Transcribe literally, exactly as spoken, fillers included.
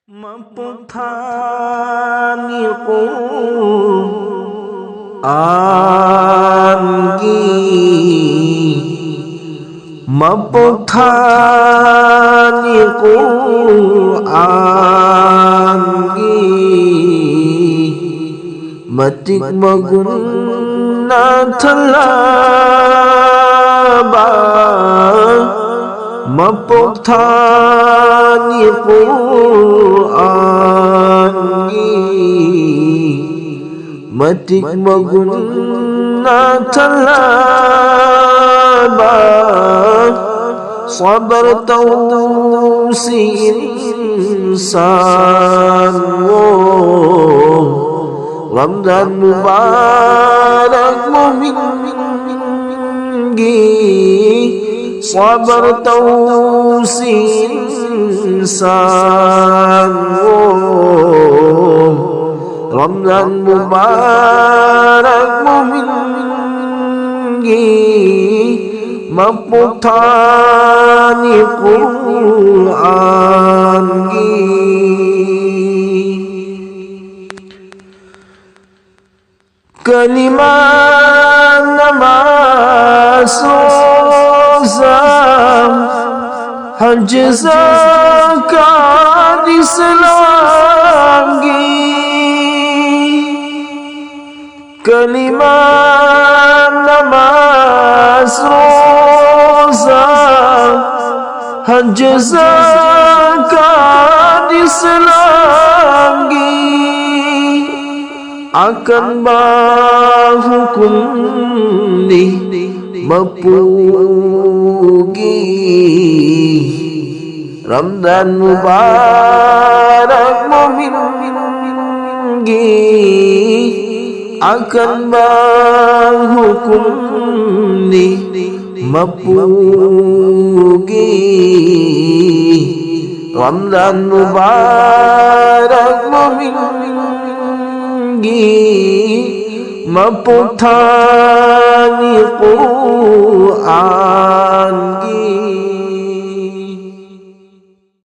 ꯃꯄꯨꯛ ꯊꯥꯅꯤ ꯀꯨꯔꯑꯥꯟꯒꯤ, ꯃꯄꯨꯛ ꯊꯥꯅꯤ ꯀꯨꯔꯑꯥꯟꯒꯤ꯫ ꯃꯇꯤꯛ ꯃꯒꯨꯟꯅ ꯊꯜꯂꯕ ꯃꯄꯣꯛ ꯊꯥꯅꯤ ꯀꯨꯔꯑꯥꯟꯒꯤ꯫ ꯃꯇꯤꯛ ꯃꯒꯨꯟꯅ ꯊꯜꯂꯕ ꯁꯕꯔ ꯇꯧꯁꯤ ꯏꯟꯁꯥꯟ ꯑꯣ꯫ ꯔꯝꯖꯥꯟ ꯃꯨꯕꯥꯔꯛ ꯃꯣꯃꯤꯟꯒꯤ ꯁꯕꯔ ꯇꯧꯁꯤ ꯏꯟꯁꯥꯟ ꯑꯣ꯫ ꯔꯝꯖꯥꯟ ꯃꯨꯕꯥꯔꯛ ꯃꯣꯃꯤꯟꯒꯤ ꯃꯄꯣꯛ ꯊꯥꯅꯤ ꯀꯨꯔꯑꯥꯟꯒꯤ꯫ ꯀꯂꯤꯃꯥ ꯅꯃꯥꯖ ꯔꯣꯖꯥ ꯍꯖ ꯖꯀꯥꯠ ꯏꯁꯂꯥꯝꯒꯤ꯫ ꯀꯂꯤꯃꯥ ꯅꯃꯥꯖ ꯔꯣꯖꯥ ꯍꯖ ꯖꯀꯥꯠ ꯏꯁꯂꯥꯝꯒꯤ꯫ ꯑꯀꯟꯕ ꯍꯨꯀꯨꯝꯅꯤ ꯃꯄꯨꯒꯤ꯫ ꯔꯝꯖꯥꯟ ꯃꯨꯕꯥꯔꯛ ꯃꯣꯃꯤꯟꯒꯤ ꯑꯀꯟꯕ ꯍꯨꯀꯨꯝꯅꯤ ꯃꯄꯨꯒꯤ꯫ ꯔꯝꯖꯥꯟ ꯃꯨꯕꯥꯔꯛ ꯃꯣꯃꯤꯟꯒꯤ ꯃꯄꯣꯛ ꯊꯥꯅꯤ ꯀꯨꯔꯑꯥꯟꯒꯤ꯫